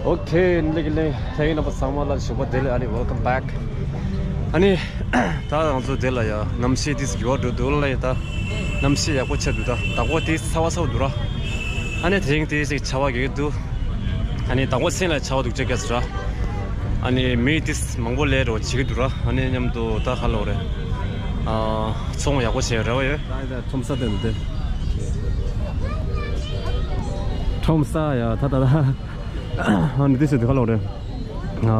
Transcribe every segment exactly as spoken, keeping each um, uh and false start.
Okay, ལེགས་ལེགས། ལྷན་རྒྱས་རྣམ་པ་ཚང་མ་ལ་ཞོགས་པ་བདེ་ལེགས། ཨ་ནི་welcome back. ཨ་ནི་ད་ང་ཚོ་དེ་ལ་ཡ་གནམ་གཤིས་དེ་འགྱུར་བ་འགྲོ་འདུག་ལ། ཡ་ད་གནམ་གཤིས་ཡག་པོ་ཆགས་འདུག་ད་ཟླ་གོ་དེ་ཚ་བ་ཚ་བ་འདུག་ར། ཨ་ནི་དེ་རིང་དེ་ཅིག་ཆར་པ་རྒྱག་གི་འདུག་ཨ་ནི་ཟླ་གོ་མཚན་ལ་ཆར་པ་འདུག་ཅེས་སྐད་ཟེར་ར། ཨ་ནི་མི་དེ་མང་པོ་ལས་རོ་བྱེད་ཀྱི་འདུག་ར། ཨ་ནི་མཉམ་དུ་ད་ག་ལབ་དགོས་རེད། ཨ་ཚོང་ཡག་པོ་བྱས་རེ་བ་ཡོད། ད་ད་ཁྲོམ་ས་དེ་འདི། ཁྲོམ་ས་ཡ་ད་ད་ད། ཨ་ནི་དེ་ཚོ་དེ་ག་ལབ་དགོས་རེད། ཨ་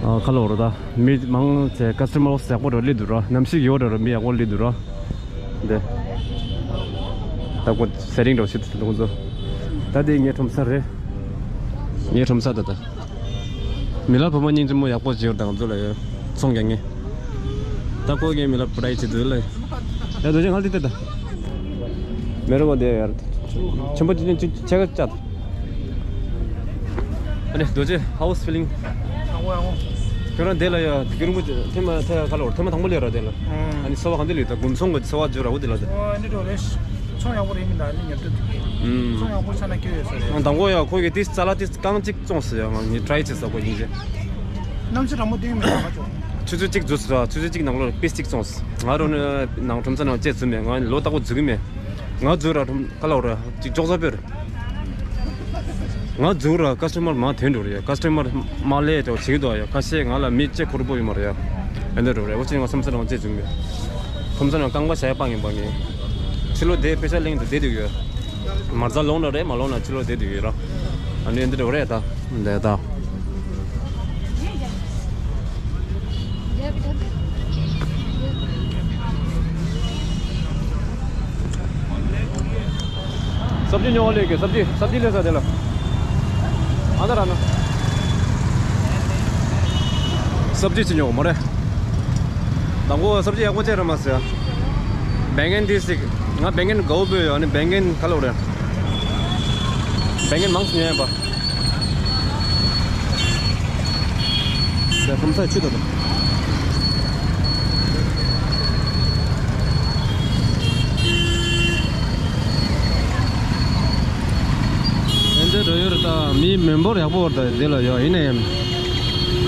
ཨ་ག་ལབ་དགོས་རེད། ད་མི་མང་ཆེ་ཀ་སི་ཊ་མར་ཡག་པོ་འདྲ་སླེབས་འདུག་ར། གནམ་གཤིས་ཡག་པོ་འདྲ་ར། མི་ཡག་པོ་སླེབས་འདུག་ར། འདི་ད་ཁོ་སེ་རིང་འདྲ་བྱེད་དུ་འདུག་ཁོ་ཚོ། ད་དེ་ངའི་ཁྲོམ་ས་རེད། ངའི་ཁྲོམ་ས་ད་ད། མི་ལ་བུ་མོ་སྙིང་རྗེ་མོ་ཡག་པོ་བྱེད་ཡོད། ད་ང་ཚོ་ལ་ཡོད། ཚོང་རྒྱག་མཁན། ད་ཁོ་གིས་མི་ལ་བུ་ར་ཡི་བྱེད་དུས་ལ། ཡ་རྡོ་རྗེ་ངལ་དེ་ལྟ་ད། མེ་རོ་གོ་དེ་ཡར། ཆེན་པོ་ཅི་ཅི་ཆེ་ག་ཅག་ཨ་ནི་རྡོ་རྗེ། How's feeling? ཨ་འོ་ཨ་འོ། ཁྱོད་རང་དེ་ལ་ཡ་དགེ་རུ་མོ་ཐེངས་མ་ཐེངས་ག་ལ་བར་ཐེངས་མ་དང་པོ་ལས་ར་དེ་ལ། ཨ་ནི་ཚོར་བ་ག་འདྲ་ལས། ད་དགུན་ཚོང་གི་ཚོར་བ་བརྗོད་ར་འོ་དེ་ལ་དེ། ཨོ་ཨ་ནི་འགྲོ་རེད། ཚོང་ཡག་པོ་རེད་མི་འདུག་ཨ་ནི་ཉོ་སྤྲོད་དེ། ཨུམ། ཚོང་ཡག་པོ་ཆགས་ན་སྐྱོ་ཡོད་ས་རེད། དང་པོ་ཡ་ཁོ་གིས་དེ་ཙ་ལ་དེ་རྐང་གཅིག་བཙོངས་སོང་ཡ། ང་ངས་ཊ་རའི་བྱས་ས་ཁོ་ཡིན་ཟེར། གནམ་གཤིས་གྲང་མོ་དེ་མི་འདུག་ག་ཅོ། ཆུ་ཚོད་གཅིག་འཛུལ་སོང་། ཆུ་ཚོད་གཅིག་ནང་ལོགས་པིས་གཅིག་བཙོངས་སོང་། ང་རང་ནི་ནང་ཁྲོམ་ས་ནང་ཅེ་འཛུལ་མེད། ང་ལོ་རྟག་པར་འཛུལ་གི་མེད། ང་འཛུལ་ར་ཁྲོམ་ག་ལ་བར་ཅིག་ཅོག་ཙེ་དཔེར། ང་འཛུལ་ར་ཀ་སི་ཊ་མར་མར་ཐོན་འགྲོ་རེད་ཡ། ཀ་སི་ཊ་མར་མར་སླེབས་འགྲོ་བྱེད་ཀྱི་འདུག་ཡ། ཁ་ཤས་ང་ལ་མི་གཅིག་ཁོ་རང་པོ་ཡོད་མ་རེད་ཡ། ཨེ་འདྲ་འགྲོ་རེད། འོ་ཅི་ང་ཁྲོམ་ས་ནང་ཅེ་འཛུལ་མེད། ཁྲོམ་ས་ནང་རྐང་པ་བཞག་ཡ་སྤང་ཡིན་པ་ངས། ཕྱི་ལོགས་དེ་པེ་ས་གླིང་དུ་བསྡད་འདུག་ཡ། མ་རྩ་ལོངས་ན་རེད། མ་ལོངས་ན་ཕྱི་ལོགས་བསྡད་འདུག་ཡ་ར། ཨ་ནི་འདི་འདྲ་རེད་ད། འདི་ད། सब्जी ཉོ་བ་སླེབས་ཀྱི། སབ་ཇི་སབ་ཇི་སླེབས་ས་དེ་ལ། ཨ་ད་ར་ན། སབ་ཇི་ཅིག་ཉོ་དགོས་མ་རེད། དང་པོ་སབ་ཇི་ཡག་པོ་ཅིག་རག་མ་སོང་ཡ། བེང་གན་འདི་ཞིག་ང་བེང་གན་དགའ་པོ་ཡོད། ཨ་ནི་བེང་གན་ག་ལ་རེད། བེང་གན་མང་སུ་ཉོ་ཡ་པ། ད་ཁྲོམ་ས་ཆུ་ད་ད། ཨེ་འདྲ་འགྲོ་ཡོད་རེད་ད། མི་མི་འབོར་ཡག་པོ་རེད་ད། དེ་ལ་ཡོད་ཡིན་ནའི་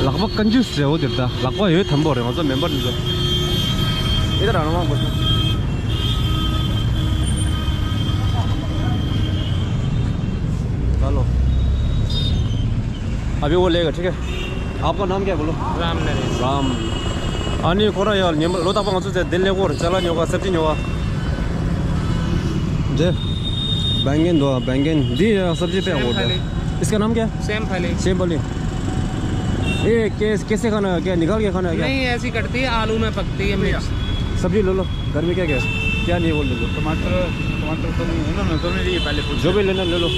ལག་པ་ཀན་ཇུས་ཟེར་བ་དེ་རེད་ད། ལག་པ་ཡོད་དམ་པོ་རེད། ང་ཚོ་མི་འབོར་འདི་ཚོ། ཨེ་ད་རང་མང་པོ་སོང་། चलो। अभी वो लेगा, ठीक है? आपका नाम क्या है, बोलो। राम नरेश। राम। अनि खोरा यार, ཉིན་ལོ་རྟག་པར་ང་ཚོ་དེ་ལེགས་པོར་ཅ་ལག་ཉོ་ག་སབ་ཇི་ཉོ་ག། दे। बैंगन दो, बैंगन। दी, सब्जी पे वो दे। फली। इसका नाम क्या है? सेम फली। सेम फली। ये कैस-, कैसे खाना है? क्या निकाल के खाना है क्या? नहीं, ऐसी कटती है, आलू में पकती है, मिक्स। सब्जी ले लो, घर में क्या क्या है? क्या नहीं, वो ले लो। टमाटर, टमाटर तो नहीं है ना, नजर में नहीं है, पहले पूछ। जो भी लेना ले लो।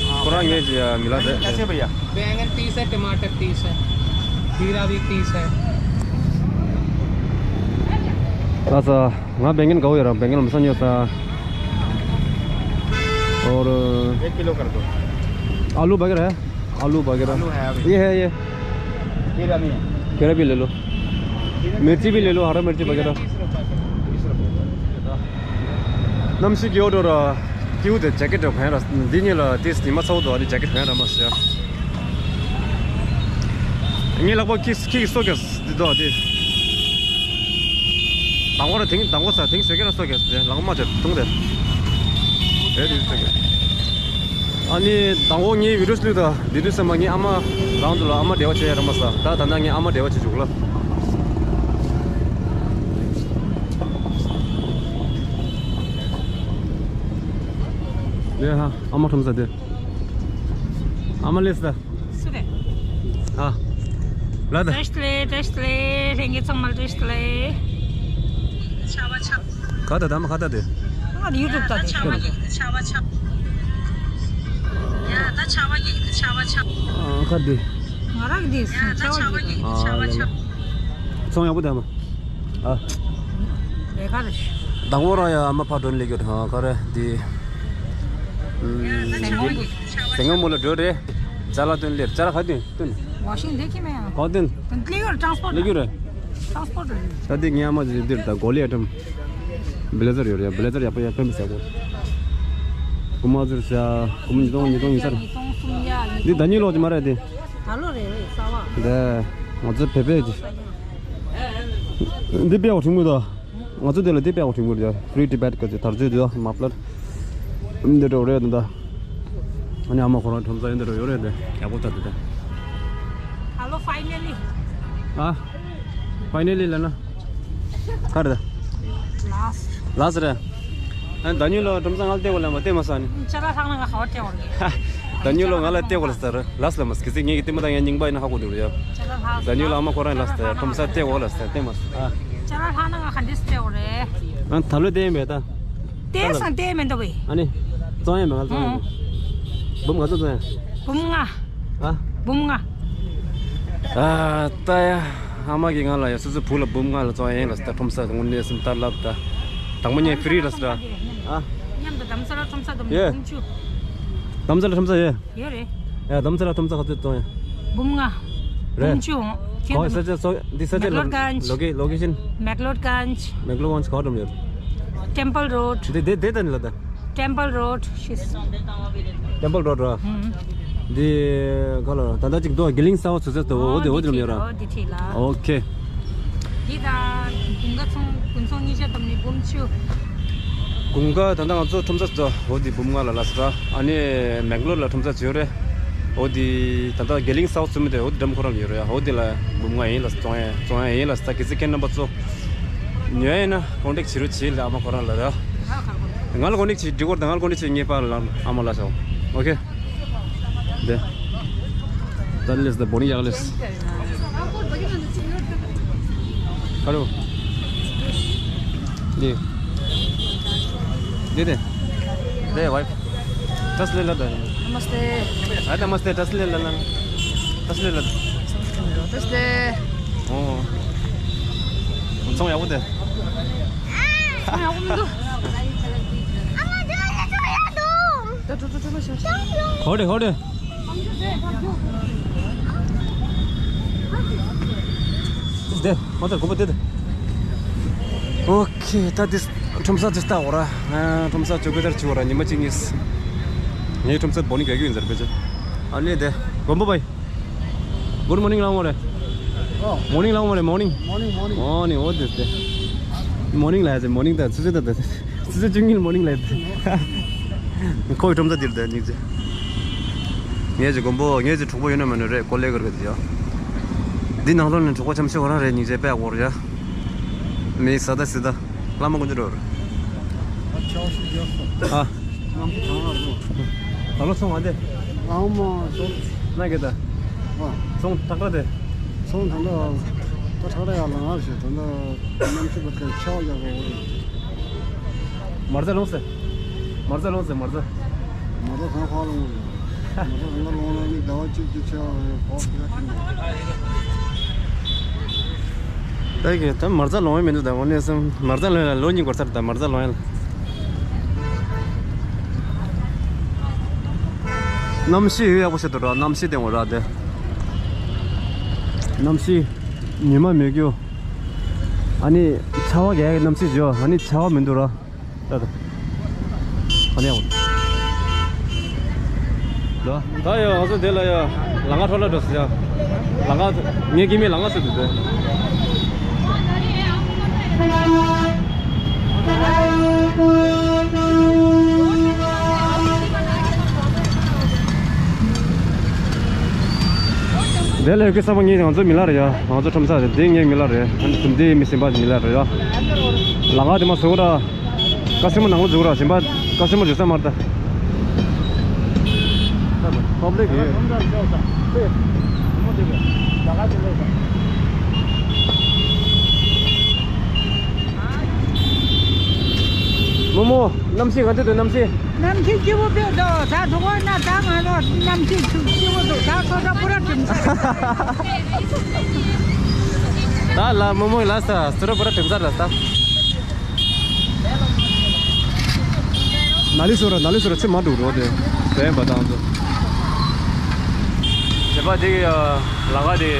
हाँ, पुराना भैया। ये मिला दे। कैसे भैया? बैंगन तीस है, टमाटर तीस है, खीरा भी तीस है। ལགས་སོ། ང་བེང་གན་དགའ་པོ་ཡོད་ར། བེང་གན་མི་ས་ཉོ་ས། और एक किलो कर दो। आलू वगैरह है? आलू वगैरह। आलू है अभी। ये है, ये। खीरा नहीं है। खीरा भी ले लो। मिर्ची भी ले लो, हरा मिर्ची वगैरह। तीस रुपए। གནམ་གཤིས་ཡག་པོ་འདུག་ར། ཀིའུ་དེ་ཇེ་ཀེཊ་འདྲ་གོན་ར། འདི་གཉིས་ལ་ཏིས་ཉི་མ་ཚ་པོ་འདུག་ཨ་ནི་ཇེ་ཀེཊ་གོན་ར་མ་ཟེར། ངའི་ལག་པ་ཁྱི་ཁྱི་སོ་གས་འདི་འདུག་ཨ་དེ། དང་པོ་ར་དེང་དང་པོ་ས་དེང་ཟེར་གས་ར་སོ་གས་དེ་ལག་མ་ཇེ་ཐུང་དེ། ཨེ་དེ་སོ་གས། ཨ་ནི་དང་པོ་ངའི་བི་ཌིའོ་བླུགས་ད་འདི་དུས་ཙམ་པ་ངའི་ཨ་མ་རང་དུ་ལ་ཨ་མ་འབྲེལ་བ་བྱེད་ཡ་ར་མ་ཟེར། ད་ད་ལྟ་ངའི་ཨ་མ་འབྲེལ་བ་བྱེད་བཅུག་ལ། ལས་ཧ། ཨ་མ་ཁྲོམ་ས་དེ། ཨ་མ་ལས་ས། སུ་རེད། ཨ། ལ་ད། བཀྲ་ཤིས་བདེ་ལེགས། བཀྲ་ཤིས་བདེ་ལེགས། ལྷན་རྒྱས་ཚང་མ་ལ་བཀྲ་ཤིས་བདེ་ལེགས། ཁ་ད་ད་མ་ཁ་ད་དེ། ང་ཡུ་ཊུབ་ད་དེ། ཁྱོད་ད། ཨ་ཁ་དེ། ང་རག་དེ་སུ་ཆ་བ་ཡིན། ཨ་ལ་ལ། ཚོང་ཡག་པོ་དེ་མ། ཨ། ལས་ཀ་རེད། དང་པོ་རང་ཡ་ཨ་མ་ཕར་འགྲོ་ནས་སླེབས་ཡོད། ཧ་ག་རེ་འདི། ཟེ་ང་མོ་ལ་འགྲོ་རེད། ཅ་ལག་སྟོན་སླེབས། ཅ་ལག་ག་སྟོན་སྟོན། ཝ་ཤིང་ལས་ཀྱི་མེད་ཨ། གང་སྟོན། དང་སླེབས་ཡོད་ཊ་རན་སི་པོར་ཊ། སླེབས་ཡོད་རེད། ཊ་རན་སི་པོར་ཊ་རེད། ད་འདི་ངའི་ཨ་མ་ཟེར་འདིར་ད་གོ་ལི་ཨ་ཊམ། བི་ལེ་ཛར་ཡོད་རེད། བི་ལེ་ཛར་ཡག་པོ་ཡག་ཕན་པ་ཟེར་གོ། སྐུ་མ་ཟུར་ཟ། སྐུ་མ་ཉིས་སྟོང་ཉིས་སྟོང་ཡིན་ས་རེད། འདི་ཟླ་ཉིན་ལོག་གི་མ་རེད་དེ། ད་ལོ་རེད་རེད་གསར་བ། འདི་ང་ཚོ་བེ་བེ་ཅི། འདི་དཔེ་བ་ཁྲིམས་ཀུ་དང་། ང་ཚོ་འདི་ལ་འདི་དཔེ་བ་ཁྲིམས་ཀུ་རེད། Free Tibet གི་དར་ཆོས་དེ་མ་པ་ལར། འདི་འགྲོ་རེད་འདི། ཨ་ནི་ཨ་མ་ཁོ་རང་ཁྲོམ་ས་ཡོད་འདི་འགྲོ་ཡོད་རེད་འདི། ཡག་པོ་ད་འདི་ད། ད་ལོ་ཕའི་ནལ་ལི། ཨ། ཕའི་ནལ་ལི་ལ་ན། ག་རེད། ལཱ་སི་ཊི། ལཱ་སི་ཊི་རེད། ཨ་ནི་ཟླ་ཉིན་ལོག་ཁྲོམ་ས་ང་ལ་བལྟས་གོ་ལ་མ་བལྟས་མ་ས་ནི། ཅ་ལག་ལྷག་ན་ང་ག་བར་བལྟས་གོ་རེད། ཟླ་ཉིན་ལོག་ང་ལ་བལྟས་གོ་ལ་ས་ར་ལཱ་སི་ཊི་ལ་མ་སི་ཀི་སི་ངེད་ཀྱི་ལྟད་མོ་ད་ཡང་རྙིང་པ་ཡིན་ན་ཧ་གོ་འདུག་རེད་ཡ། ཟླ་ཉིན་ལོག་ཨ་མ་ཁོ་རང་ལཱ་སི་ཊི་ཁྲོམ་ས་བལྟས་གོ་ལ་ས་བལྟས་མ་ས། ཨ། ཅ་ལག་ལྷག་ན་ང་ག་འདྲས་བལྟས་གོ་རེད། ཨ་ད་ལོ་བལྟས་ཡིན་པས་ད། བལྟས་སང་བལྟས་མེད་འདུག་བས། ཨ་ནི། བཙོང་ཡ་མེད་ང་བཙོང་ཡ་མེད། འབུམ་ག་ཚོད་བཙོང་ཡ། འབུམ་ལྔ། ཨ། འབུམ་ལྔ། ཨ་ལྟ་ཡ། ཨ་མ་གིས་ང་ལ་ཡ་སོ་སོའི་བུ་ལ་འབུམ་ལྔ་ལ་བཙོང་ཡ་ཡིན་ལ་ད་ཁྲོམ་ས་དངོས་གནས་སེམས་ལྟར་ལབ་ད། དང་པོ་ངས་ཕི་རི་ལ་ཟེར། ཨ། མཉམ་དུ་དྷ་རམ་ས་ལ་ཁྲོམ་ས་དུ་ཡེ། འབུམ་བཅུ། དྷ་རམ་ས་ལ་ཁྲོམ་ས་ཡེ། ཡོད་རེད། ཡ་དྷ་རམ་ས་ལ་ཁྲོམ་ས་ག་ཚོད་བཙོང་ཡ། འབུམ་ལྔ། རེད། འབུམ་བཅུ། ཁྱོད་གོ་ས་ཆ་སོ་འདི་ས་ཆ་ལ་མེག་ལོར་གན་ཇི། ལོ་ཀེ་ལོ་ཀེ་ཤན། མེག་ལོར་གན་ཇི། མེག་ལོར་གན་ཇི་ག་བ་འགྲོ་ཡོད། ཊེམ་པལ་རོཌ། འདི་འདི་འདི་ད་ནི་ལ་ད། ཊེམ་པལ་རོཌ་ཤིས། ཊེམ་པལ་རོཌ་ར། ཧུམ། འདི་ག་ལ་ད་ལྟ་ཅིག་འདུག་གི་ལིང་ས་བ་ཚོ་ཚོ་འོ་འདི་འོ་འདི་ལ་ཡོད་ར། འོ་འདི་ཁྲིད་ལ། ཨོ་ཁེ། འདི་དང་དགུན་ཁ་ཚོང་དགུན་ཚོང་གཉིས་ཆ་བསྡོམས་ནས་འབུམ་བཅུ། དགུན་ཁ་ད་ལྟ་ང་ཚོ་ཁྲོམ་ས་ཚོ་འོ་འདི་འབུམ་ལྔ་ལ་ལ་ས་ར། ཨ་ནི་མེག་ལོར་ལ་ཁྲོམ་ས་ཚོ་ཡོད་རེད། འོ་འདི་ད་ལྟ་གི་ལིང་ས་བ་ཚོ་མི་དེ་འོ་འདི་འགྲམ་ཁོ་རང་ཡོད་རེད། འོ་འདི་ལ་འབུམ་ལྔ་ཡིན་ལ་བཙོང་ཡ་བཙོང་ཡ་ཡིན་ལ་ས། གལ་སྲིད་ཁྱེད་རྣམ་པ་ཚོ་ཉོ་ཡ་ཡིན་ན་ཀོན་ཊེག་བྱེད་རོགས་བྱེད་ལ་ཨ་མ་ཁོ་རང་ལ་ར། ང་ལ་ཀོན་ཊེག་བྱེད་འགྲིག་གོ་ར། ད་ང་ལ་ཀོན་ཊེག་བྱེད་ངེས་པར་ལ་ཨ་མ་ལ་ཤོག་ཨོ་ཁེ། དེ། ད་ལེས་ད་བོ་ནི་ཡག་ལེས། ཧ་ལོ། དེ། དེ་དེ། དེ་ཝའི་ཕ། ཏྲས་ལེ་ལ་ད། नमस्ते। ཨ་नमस्ते། ཏྲས་ལེ་ལ་ལ། ཏྲས་ལེ་ལ། नमस्ते། ཨོ། ཚོང་ཡག་པོ་དེ། ཚོང་ཡག་པོ་མི་འདུག་ད་ཁྲོ་ཁྲོ་ཁྲོ་ལ་ཤ་ཤ། ཧོ་དེ་ཧོ་དེ། དེ་མ་ཐར་གོ་པ་དེ་དེ། ཨོ་ཁེ། ད་དེ་ཁྲོམ་ས་དེ་ལྟ་འོ་ར། ཨ་ཁྲོམ་ས་ཅོ་གོ་དར་ཆུ་འོ་ར། ཉི་མ་གཅིག་གཉིས། ངའི་ཁྲོམ་ས་བོ་ནི་ག་གི་ཡིན་ཟེར་པེ་ཅེ། ཨ་ནི་དེ་མགོན་པོ་བའི། Good morning ལ་འོ་རེད། ཨོ། Morning ལ་འོ་རེད། Morning། Morning, morning. Morning འོ་དེ་དེ། Morning ལ་ཡ་ཟེར། Morning ད་ཆུ་ཚོད་ད་ད། ཆུ་ཚོད་བཅུ་གཉིས་ལ་མོར་ནིང་ལ་ཡོད། ཁོའི་ཁྲོམ་ས་འདིར་བསྡད་སྙིང་རྗེ། ངས་ཀྱི་མགོན་པོ་ངས་ཀྱི་གྲོགས་པོ་ཡོད་ན་མེད་ན་རེད། ཀོ་ལེ་གར་གི་དེ་ཡ། འདི་ནང་ལོགས་ནས་གྲོགས་པོ་ཆམ་ཤེས་ག་རང་རེད། སྙིང་རྗེ་དཔེ་ཡག་པོ་རེད་ཡ། མི་ས་ད་སི་ད་བླ་མ་དཀོན་མཆོག་འགྲོ་རེད། ཨ། ད་ལོ་སོང་བ་འདི། ཨ་མ་སོང་། ན་གི་ད། ཨ། སོང་ཐག་ར་དེ། སོང་ད་ད་ད་ཐག་ར་ཡ་ལ་ང་ཞེས་ད་ད་ནམ་ཞིག་པ་ཁ་ཆ་ཡ་གོ་རེད། མར་ཟ་ལོངས་སེ། མར་ཟ་ལོངས་སེ་མར་ཟ། མར་ཟ་གང་ཁ་ལོངས་སེ། མར་ཟ་གང་ཁ་ལོངས་ལ་ནི་ཟླ་བ་གཅིག་གི་ཆ་བ་ཕོག་ཐུག་ཡ་ཐུག་མ། ད་གི་ད་མར་ཟ་ལོངས་ཡ་མི་འདུག་ད་འོ་ནས་སམ་མར་ཟ་ལོངས་ཡ་ལ་ལོ་གཉིས་འགོར་ཚར། ད་མར་ཟ་ལོངས་ཡ་ལ། གནམ་གཤིས་ཡོད་ཡག་པོ་ཞིག་འདུག་ར། གནམ་གཤིས་དེ་འོ་ར་དེ། གནམ་གཤིས་ཉི་མ་མེད་རྒྱུ། ཨ་ནི་ཆར་པ་རྒྱག་གི་གནམ་གཤིས་བྱོས། ཨ་ནི་ཆར་པ་མི་འདུག་ར། ད་ད། ཨ་ནི་ཡག་པོ་འདུག་ད་ཡ་ང་ཚོ་དེ་ལ་ཡ་ལམ་ཁ་འཕྲོ་བརླག་འགྲོ་ཟེར་ཡ། ལམ་ཁ་ངའི་སྐྱེ་དམན་ལམ་ཁ་ཟེར་འདུག་དེ། དེ་ལས་ཀྱི་ས་མ་ངའི་ང་ཚོ་མི་ལ་རེད་ཡ། ང་ཚོ་ཁྲོམ་ས་རེད། དེ་ངའི་མི་ལ་རེད། ཨ་ནི་དེ་མི་སེམས་པ་མི་ལ་རེད་ཡ། ལམ་ཁ་དེ་མ་བཟོ་ར། ཀ་སི་མོ་ནང་ལ་འཛུལ་ར། གཞན་པ་ཀ་སི་མོ་འཛུལ་ས་མ་རེད་ད། ཕབ་ལེ་གི། རྨོ་མོ། གནམ་གཤིས་ག་འདྲ་འདུག་གནམ་གཤིས། གནམ་གཤིས་སྐྱིད་པོ་དཔེ་འདུག་ད་གྲོགས་པོ་ན་ད་ང་ཚོ་གནམ་གཤིས་སྐྱིད་པོ་འདུག་ད་ཚོ་ད་པུ་ར་གྲིམ་ས། ད་ལ་རྨོ་མོ་ལ་ས་སུ་ར་པུ་ར་གྲིམ་ས་ར་ས། ན་ལི་སུ་ར་ན་ལི་སུ་ར་ཆུ་མ་འགྲོ་རོ་དེ། དེ་ཡིན་པ་དང་དུ། བྱེད་པ་དེ་ཡ་ལ་ག་དེ།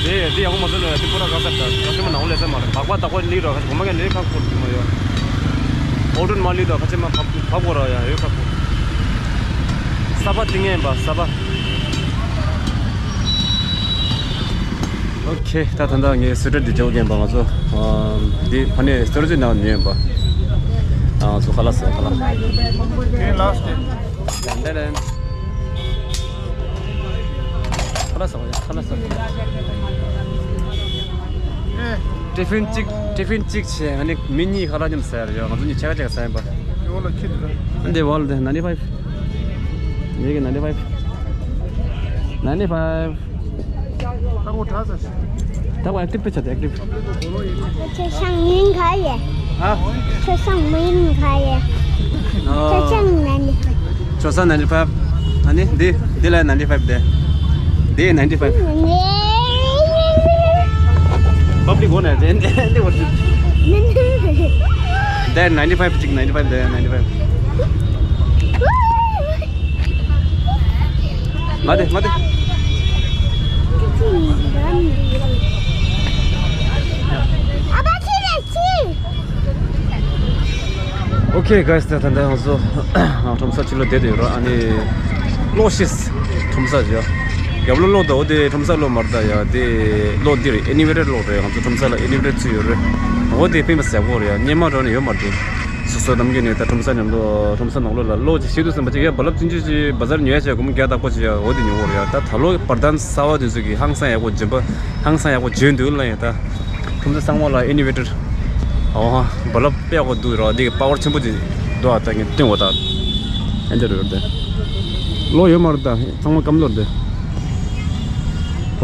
དེ་དེ་ཡག་པོ་མ་བཟོ་ན་དེ་པུ་ར་ག་ས་ད་ག་ས་མ་ནང་ལས་ས་མ་རེད། སྦག་སྦག་ད་ཁོ་ལི་ར་ཁ་ཅིག་གོ་མ་ག་ལི་ཁ་ཁོ་དེ་མ་ཡོད། ཨོ་ཏུན་མ་ལི་ད་ཁ་ཅིག་མ་ཕབ་ཕབ་གོ་ར་ཡ་ཡོད་ཁ་ཁོ། ས་པ་ཏིང་ངེ་ཡིན་པ་ས་པ། ཨོ་ཁེ། ད་ད་ལྟ་ངས་སུ་ཏྲ་འདི་འཇོག་མཁན་པ་ང་ཚོ་འདི་ཕ་ནས་སྟོར་ཅི་ནང་ཉོས་པ། ང་ཚོ་ཁ་ལག་ཟ་ཁ་ལག་དེ་ལ་སྟེ། ཁ་ལག་ཟ་ཁ་ལག་ཟ། ཏི་ཕིན་གཅིག་ཏི་ཕིན་གཅིག་བྱས། ཨ་ནི་མི་གཉིས་ཁ་ལག་མཉམ་ཟ་ཡ་རེད་ཡ། ང་ཚོ་གཉིས་ཕྱེད་ཀ་ཕྱེད་ཀ་ཟ་ཡིན་པ། འདི་ཝལ་དེ་ninety five། ངེད་ཀྱི་ninety five། ninety five། ད་ཁོ་ཨེག་ཊིབ་དཔེ་ཆ་དེ་ཨེག་ཊིབ། ཆོས་སང་མིན་ག་ཡེ། ཧ། ཆོས་སང་མིན་ག་ཡེ། ཨོ། ཆོས་སང་ninety five། ཆོས་སང་ninety five། ཨ་ནི་འདི་འདི་ལ་ninety five དེ། འདི་ninety five། པབ་ལིག་གོ་ནས་དེ་འདི་འདི་འོ། དེ་ninety five གཅིག ninety five དེ་ninety five། 待て待て。Okay guys, ད་ད་ང་ཚོ་ཁྲོམ་ས་ཕྱི་ལོགས་བསྡད་ཡོད་ར། ཨ་ནི་གློག་ཤིས་ཁྲོམ་ས་ཡོད། རྒྱབ་ལོགས་གློག་དང་འོ་དེ་ཁྲོམ་ས་གློག་མ་རེད་ད་ཡ། དེ་གློག་འདི་རེད། ཨེ་ལི་ཝེ་ཊར་གློག་རེད། ང་ཚོ་ཁྲོམ་ས་ལ་ཨེ་ལི་ཝེ་ཊར་ཚུད་ཡོད་རེད། འོ་དེ་ཕན་པ་ཟེར་གོ་རེད་ཡ། སྙེ་མ་འགྲོ་ནས་ཡོད་མ་རེད། སོ་སོ་ནམ་རྒྱུན་ནས་ད་ཁྲོམ་ས་ནང་ལོགས་ཁྲོམ་ས་ནང་ལོགས་ལ་གློག་ཅིག་ཤེས་འདུག་བསམ་པ་ཅིག་ཡ། རྦ་རླབས་ཆུང་ཆུང་ཅིག་བ་ཛར་ཉོ་ཡ་བྱས་སྒོར་མོ་བརྒྱ་དང་ཁ་ཤས་ཡ། འོ་དེ་ཉོ་གོ་རེད་ཡ། ད་ད་ལོ་བར་ཐང་གསར་པ་དེ་ཚོ་གི་ཧང་སང་ཡག་པོ་འཇིམ་པ་ཧང་སང་ཡག་པོ་བྱོན་འདུག་ལ་ཡ། ད་ཁྲོམ་ས་ཚང་མ་ལ་ཨེ་ལི་ཝེ་ཊར། འོ་ཧ། རྦ་རླབས་དཔེ་ཡག་པོ་འདུག་ར། འདི་གི་པ་ཝར་ཆེན་པོ་ཅིག་འདུག་ཨ། ད་ངས་སྟོན་གོ་ད། ཨེ་འདྲ་རེད་དེ། གློག་ཡོད་མ་རེད་ད། ཚང་མ་སྐམ་གློག་རེད་དེ།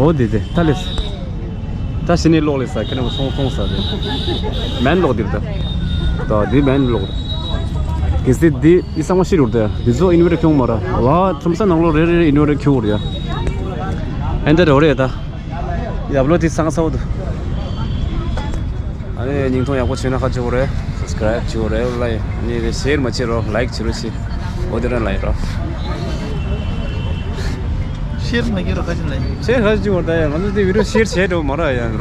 འོ་དེ་དེ་ད་ལེས། ད་ཕྱི་ནས་གློག་ལེས་ས་ཁྱེད་རང་ཚོང་ཚོང་ས་དེ། མེན་གློག་དེ་རེད་ད། ད་དེ་མེན་གློག་རེད། གལ་སྲིད་དེ་དེ་ཚང་མ་ཤི་རུ་རེད་དེ། དེ་ཚོ་ཨེ་ལི་ཝེ་ཊར་ཁྱོང་མ་ར་བ། ཁྲོམ་ས་ནང་ལོགས་རེ་རེ་ཨེ་ལི་ཝེ་ཊར་ཁྱོང་རེད་ཡ། ཨེ་འདྲ་རེད་རེད་ད། ཡབ་ལོ་དེ་སང་ས་འོ་དུ། ཨ་ནི་སྙིང་ཐོང་ཡག་པོ་བྱས་ན་ཁ་ཆེ་བོ་རེད། སབ་སི་ཀ་རའིབ་བྱེད་བོ་རེད་ལ། ཨ་ནི་ཤེར་མ་བྱེད་རོགས། ལའིག་བྱེད་རོགས་ཤིག་འོ་དེ་རང་ལའིག་རོགས། ཤེར་མ་བྱེད་རོགས་ཁ་ཆེ་ལའིག་ཤེར་ཁ་ཆེ་བོ་ད་ཡ། ང་ཚོ་དེ་བི་ཌིའོ་ཤེར་བྱེད་འགྲོ་མ་ར་ཡ་ར།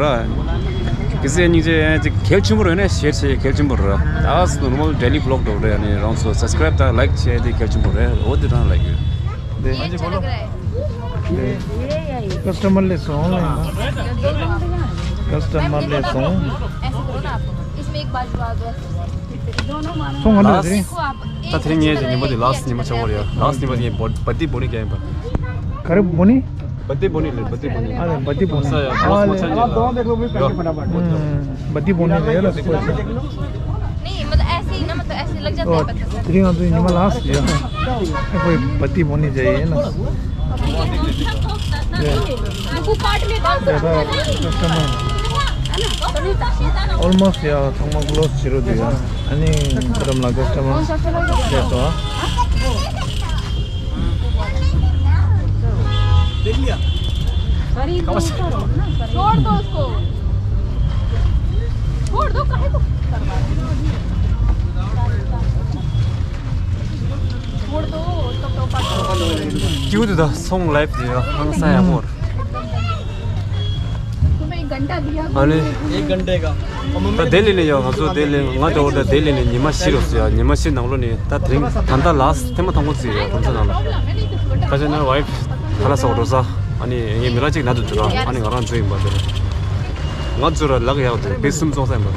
གལ་སྲིད་སྙིང་རྗེ་ཅིག་གལ་ཆེན་པོ་རེད་ན་ཤེར་བྱེད་གལ་ཆེན་པོ་རེད། ཨ་སི་ནོར་མལ་ཌེ་ལི་བི་ལོག་འགྲོ་རེད། ཨ་ནི་རང་ཚོ་སབ་སི་ཀ་རའིབ་དང་ལའིག་བྱེད་དེ་གལ་ཆེན་པོ་རེད། འོ་དེ་རང་ལའིག་ཡོད། དེ། དེ། ཀ་སི་ཊ་མར་ལས་སོང་ལ་ཡིན་ན། ཀ་སི་ཊ་མར་ལས་སོང་། ཚོང་ང་འདྲ་དེ་རིང་། ད་དེ་རིང་ངས་ཀྱི་ཉི་མ་དེ་ལ་སི་ཉི་མ་ཆགས་པ་རེད། ལ་སི་ཉི་མ་དེ་ངས་བ་ཏི་བོ་ནི་རྒྱག་ཡིན་པ། ག་རེ་བོ་ནི། བ་ཏི་བོ་ནི་ལས། བ་ཏི་བོ་ནི། ཨ་ལས། བ་ཏི་བོ་ནི། ས་ཡ་ཨ་ལས། བ་ཏི་བོ་ནི་ལས་ལ་སོ། བ་ཏི་བོ་ནི་ལས་ལ་སོ། नहीं, मतलब ऐसे ही ना, मतलब ऐसे लग जाता है पता। དེ་རིང་ང་ཚོའི་ཉི་མ་ལ་སི་ཡ། ཁོས་བ་ཏི་བོ་ནི་རྒྱག་ཡིན་ན། ཨོལ་མོ་སི་ཡ་ཚང་མ་ཀློ་སི་བྱེད་རོགས་དུས་ཡ། ཨ་ནི་ཁོ་རང་ལ་ཀ་སི་ཊ་མར་རྒྱག་སོང་། देख लिया। छोड़ दो उसको। छोड़ दो, काहे को? छोड़ दो, उसको तो पकड़ो। क्यों तो था सॉन्ग लाइव दिया, हम साया मोर। तुम्हें एक घंटा दिया। अरे। एक घंटे का। ད་ལྡི་ལི་ནས་ཡོད། ང་ཚོ་ལྡི་ལི། ང་འགྲོ་བར་ད་ལྡི་ལི་ནས་ཉི་མ་བཞི་རུ་སོང་ཡ། ཉི་མ་བཞི་ནང་ལོགས་ནས་ད་དེ་རིང་ད་ལྟ་ལ་སི་ཐེངས་མ་དང་པོ་ཙི་ཡ་ཁོང་ཚོ་ནང་ལ། ཁ་ཆེ་ན་ཝའིཕ་ཁ་ལག་ཟ་བར་འགྲོ་ས། ཨ་ནི་ངའི་མི་ར་གཅིག་ན་དུ་འཛུལ་ར། ཨ་ནི་ང་རང་འཛུལ་ཡིན་པ་དེ། ང་འཛུལ་ར་ལག་ཡག་དེ་པེ་སུམ་བཙོང་ས་ཡིན་པ། ཨ་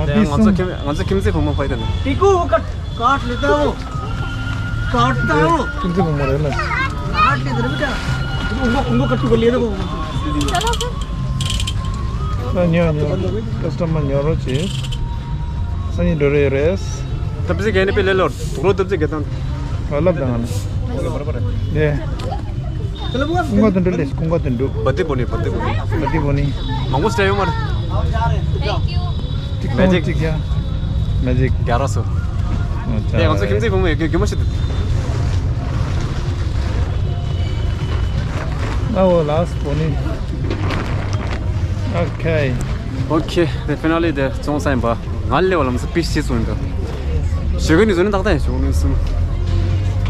དེ་ང་ཚོ་ཁྱིམ་ང་ཚོ་ཁྱིམ་མཚེས་བུ་མོ་ཕ་ཡི་དེ་ནི། काट लेता हूँ। काटता हूँ। ཁྱིམ་མཚེས་བུ་མོ་རེད་ལ། काट लेते ना बेटा। उनको उनको कट्टू कर लिया था वो। चलो फिर। ཉོ་ཉོ། ཀ་སི་ཊ་མར་ཉོ་རོགས་བྱེད། སང་ཉིན་འགྲོ་རེ་རེད། ཏབ་ཙི་གན་པེ་ལེ་ལོར་དུག་ལོ་ཏབ་ཙི་གེ་དང་། ཨ་ལབ་དང་ཨ་ནི། ནེ། ཀུང་ག་དོན་འགྲུབ་ལས། ཀུང་ག་དོན་འགྲུབ། བ་ཏི་བོ་ནི། བ་ཏི་བོ་ནི། བ་ཏི་བོ་ནི། མང་པོ་སྤྲད་ཡོང་མ་རེད། གཅིག་མེ་ཐོང་ཇིག་གཅིག་ཡ། མེ་ཇིག་རྒྱ་ར་སོ། ཨ་ཙི། དེ་ང་ཚོ་ཁྱིམ་མཚེས་བུ་མོ་ཡོད་རྒྱུ་རྒྱུ་མ་ཤི་འདུག་ཨ་འོ་ལ་སི་བོ་ནི། ཨོ་ཁེ། ཨོ་ཁེ། དེ་ཕི་ན་ལི་དེ་བཙོང་ས་ཡིན་པ། ང་ལེ་བ་ལམ་སེ་པིས་ཤི་སོང་འདུག་ཞོགས་ཀ་ནི་བཟོ་ནི་ཏག་ཏག་ཡིན། ཞོགས་ཀ་ནི་སུམ།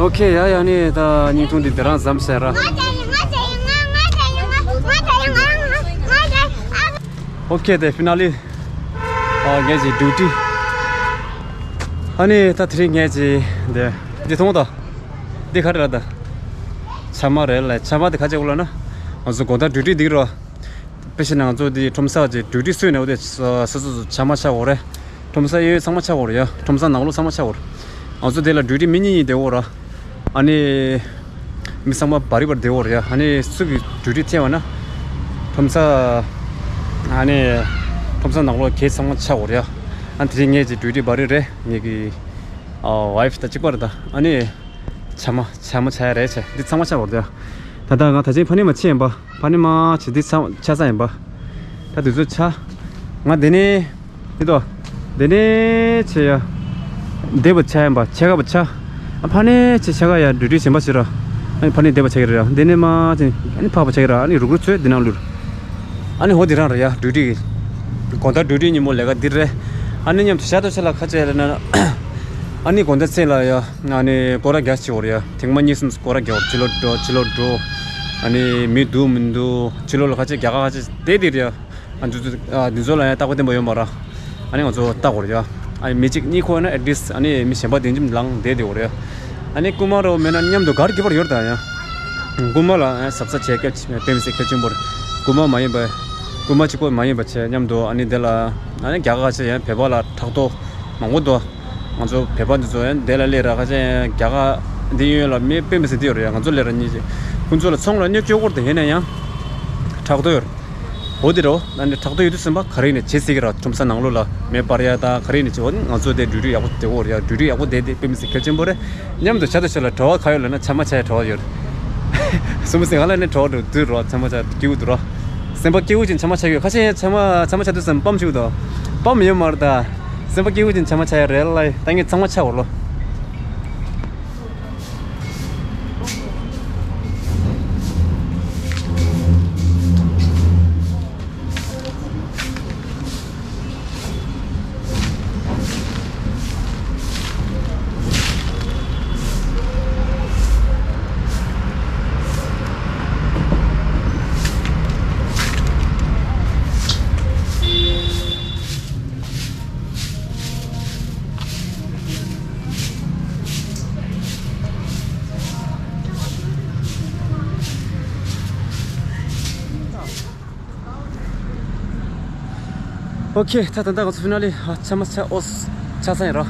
ཨོ་ཁེ། ཡ་ཡ་ནི་ད་སྙིང་ཐུང་འདི་དེ་རང་ཟམ་ཤ་ར། ཨོ་ཁེ། དེ་ཕི་ན་ལི། ཨ་ངས་ཀྱི་ཌིའུ་ཊི། ཨ་ནི་ད་དེ་རིང་ངས་ཀྱི་འདི་འདི་མཐོང་ད། འདི་ག་རེ་ར་ད། ཆ་མ་རེད་ལ། ཆ་མ་དེ་ག་ཅིག་ལ་ན། ང་ཚོ་དགོང་དག་ཌིའུ་ཊི་འདི་རོ། དཔེ་བཞག་ན་ང་ཚོ་འདི་ཁྲོམ་ས་ཅིག་ཌིའུ་ཊི་སུ་ནས་འོ་དེ་ས་ས་ས་ས་ཆ་མ་ཆགས་འོ་རེད། ཁྲོམ་ས་ཡོད་ཚང་མ་ཆགས་འོ་རེད་ཡ། ཁྲོམ་ས་ནང་ལོགས་ཚང་མ་ཆགས་འོ་རེད། ང་ཚོ་དེ་ལ་ཌིའུ་ཊི་མི་གཉིས་གཉིས་བསྡད་འོ་ར། ཨ་ནི། མི་ཚང་མ་བར་རི་བར་བསྡད་འོ་རེད་ཡ། ཨ་ནི་སུ་གི་ཌིའུ་ཊི་ཐེ་བ་ན། ཁྲོམ་ས། ཨ་ནི། ཁྲོམ་ས་ནང་ལོགས་གས་ཚང་མ་ཆགས་འོ་རེད་ཡ། ཨ་ནི་དེ་རིང་ངས་ཅིག་ཌིའུ་ཊི་བར་རི་རེད། ངེད་ཀྱི་ཨ་ཝའི་ཕི་དང་གཅིག་པ་རེད་ད། ཨ་ནི། ཆ་མ་ཆ་མ་ཆ་ཡ་རེད་ཆ། འདི་ཚང་མ་ཆ་བར་དུ་ཡ། ད་ལྟ་ང་ད་ཅིང་ཕ་ནི་མ་ཆེ་ཡིན་པ། ཕ་ནི་མ་ཆེ་འདི་ཚང་ཆ་ས་ཡིན་པ། ད་དུས་ཚོད་ཆ། ང་འདི་ནས་འདི་དོ། འདི་ནས་ཆེ་ཡ། འདི་བ་ཆ་ཡིན་པ་ཆེ་ག་བ་ཆ། ཨ་ཕ་ནི་ཆེ་ཆ་ག་ཡ་འགྲུལ་འགྲུལ་གཞན་པ་ཞིག་ར། ཨ་ནི་ཕ་ནི་འདི་བ་ཆ་གི་ར་ཡ། འདི་ནས་མ་ཆེ་ཨ་ནི་ཕ་བ་ཆ་གི་ར། ཨ་ནི་རུག་རུག་ཚོས་འདི་ནང་ལུར། ཨ་ནི་ཧོ་དེ་རང་རེད་ཡ་ཌིའུ་ཊི་གི། དགོང་དག་ཌིའུ་ཊི་ཉིན་མོ་ལས་ཀ་འདི་རེད། ཨ་ནི་མཉམ་དུ་ཤ་སྟོད་ཆ་ལ་ཁ་ཆེ་ལ་ན། ཨ་ནི་དགོང་དག་ཚེ་ལ་ཡ། ཨ་ནི་སྐོར་ར་རྒྱག་ཆེ་བོར་ཡ། ཐེངས་མ་གཉིས་གསུམ་སྐོར་ར་རྒྱག་བོར་ཕྱི་ལོགས་འགྲོ་ཕྱི་ལོགས་འགྲོ། ཨ་ནི་མི་འདུག་མི་འདུག་ཕྱི་ལོགས་ལ་ཁ་ཆེ་རྒྱ་གར་ཁ་ཆེ་བསྡད་དེ་རེད་ཡ། ཨ་འདི་ཚོ་ཨ་འདི་ཚོ་ལ་ཡང་རྟག་པ་བརྟན་པོ་ཡོད་མ་རེད། ཨ་ནི་ང་ཚོ་ལྟ་དགོས་རེད་ཡ། ཨ་ནི་མི་གཅིག་གཉིས་ཁོ་ན་ཨེ་ཊི་ལིསྚ་ཨ་ནི་མི་གཞན་པ་དེ་འཇིམ་ལངས་བསྡད་དེ་འོ་རེད་ཡ། ཨ་ནི་རྐུན་མ་རོ་མེད་ན་མཉམ་དུ་གར་གྱི་བར་ཡོད་ད་ཡ། རྐུན་མ་ལ་ཨ་གཟབ་གཟབ་བྱེད་སྐད་དཔེ་མི་སྲིད་གལ་ཆེན་པོ་རེད། རྐུན་མ་མ་ཡིན་པ། རྐུན་མ་གཅིག་པོ་མ་ཡིན་པ་བྱས་མཉམ་དུ་ཨ་ནི་དེ་ལ་ཨ་ནི་རྒྱ་གར་ཆེ་ཡང་བོད་པ་ལ་ཕྲག་དོག་མང་པོ་འདུག་ང་ཚོ་བོད་པ་འདི་ཚོ་ཡང་དེ་ལ་སླེབས་ར་ཁ་ཆེ་ཡང་རྒྱ་གར་འདི་ཡོད་ལ་མི་དཔེ་མི་སྲིད་འདི་ཡོད་རེད་ཡ། ང་ཚོ་སླེབས་ར་གཉིས་ཀྱི་ཁོང་ཚོ་ལ་ཚོང་ལ་གནོད་སྐྱོན་སྐོར་དུ་ཡིན་ན་ཡང་ཕྲག་དོག་ཡོད་རེད། འོ་དེ་རོ། ཨ་ནི་ཕྲག་དོག་ཡོད་དུས་ཙམ་པ་ག་རེ་ནས་བྱེད་སྲིད་ཀྱི་ར། ཁྲོམ་ས་ནང་ལོགས་ལ་མེ་སྤར་ཡ་དང་ག་རེ་ནས་བྱེད། འོ་ནི་ང་ཚོ་དེ་འགྲུལ་འགྲུལ་ཡག་པོ་དེ་འོ་རེད་ཡ། འགྲུལ་འགྲུལ་ཡག་པོ་དེ་དེ་དཔེ་མི་སྲིད་གལ་ཆེན་པོ་རེད། མཉམ་དུ་བྱ་དང་བྱ་ལ་བྲོ་བ་ག་ཡོད་ལབ་ན་ཆ་མ་ཆ་ཡ་བྲོ་བ་ཡོད་རེད། སུ་མ་སེ་ང་ལ་ནི་བྲོ་བ་འགྲོ་དུས་རོ་ཆ་མ་ཆ་སྐྱིད་པོ་འདུག་རོ། སེམས་པ་སྐྱིད་པོ་ཅན་ཆ་མ་ཆ་ཡོད། ཁ་ཤས་ཡང་ཆ་མ་ཆ་མ་ཆ་དུས་ཙམ་པམ་ཞིག་འདུག་པམ་ཡོད་མ་རེད་ད། སེམས་པ་སྐྱིད་པོ་ཅན་ཆ་མ་ཆ་ཡ་རེད་ལ་ད་ངས་ཚང་མ་ཆ་འོ་ལོ། ཨོ་ཁེ། ད་ད་ད་ང་ཚོ་ཕི་ན་ལི་ཨ་ཆ་མ་ཆ་ཨོས་ཆ་ས་ཡིན་ར།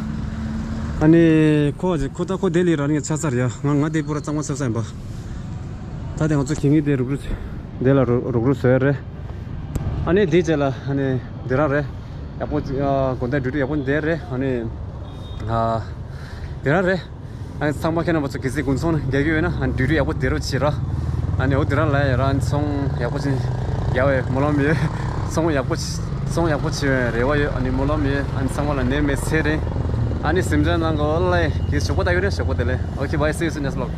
ཨ་ནི་ཁོ་ཁོ་ད་ཁོ་དེ་ལི་ར་ནི་ཆ་ས་རེད་ཡ། ང་ང་དེ་པུ་ར་གཙང་མ་ཆ་ས་ཡིན་པ། ད་དེ་ང་ཚོ་གི་ངི་དེ་རུག་རུག་དེ་ལ་རུག་རུག་རུག་བཟོས་རེད། ཨ་ནི་དེ་རྗེས་ལ་ཨ་ནི་དེ་རང་རེད། ཡག་པོ་ཨ་དགོང་དག་འགྲུལ་འགྲུལ་ཡག་པོ་འདེད་རེད། ཨ་ནི་ཨ་དེ་རང་རེད། ཨ་ནི་ཚང་མ་ཁྱེད་རྣམ་པ་ཚོ་གལ་སྲིད་དགུན་ཚོང་ནང་རྒྱག་གི་ཡོད་ན་ཨ་ནི་འགྲུལ་འགྲུལ་ཡག་པོ་བདེ་རོགས་བྱེད་ར། ཨ་ནི་འོ་དེ་རང་ལ་ཡ་རང་ཚོང་ཡག་པོ་ཅིག་རྒྱག་པའི་སྨོན་ལམ་ཡོད། ཚོང་ཡག་པོ་ཅིག་ཚོང་ཡག་པོ་བྱེད་པའི་རེ་བ་ཡོད། ཨ་ནི་སྨོན་ལམ་ཡོད། ཨ་ནི་ཚང་མ་ལ་ནད་མེད་ཚེ་རིང་། ཨ་ནི་སེམས་ཅན་ནང་གི་ཨོ་ལ་ཡ་གི་ཞོགས་པ་ལྟ་གི་རེད། ཞོགས་པ་བདེ་ལེགས། Okay, bye, see you soon, next vlog.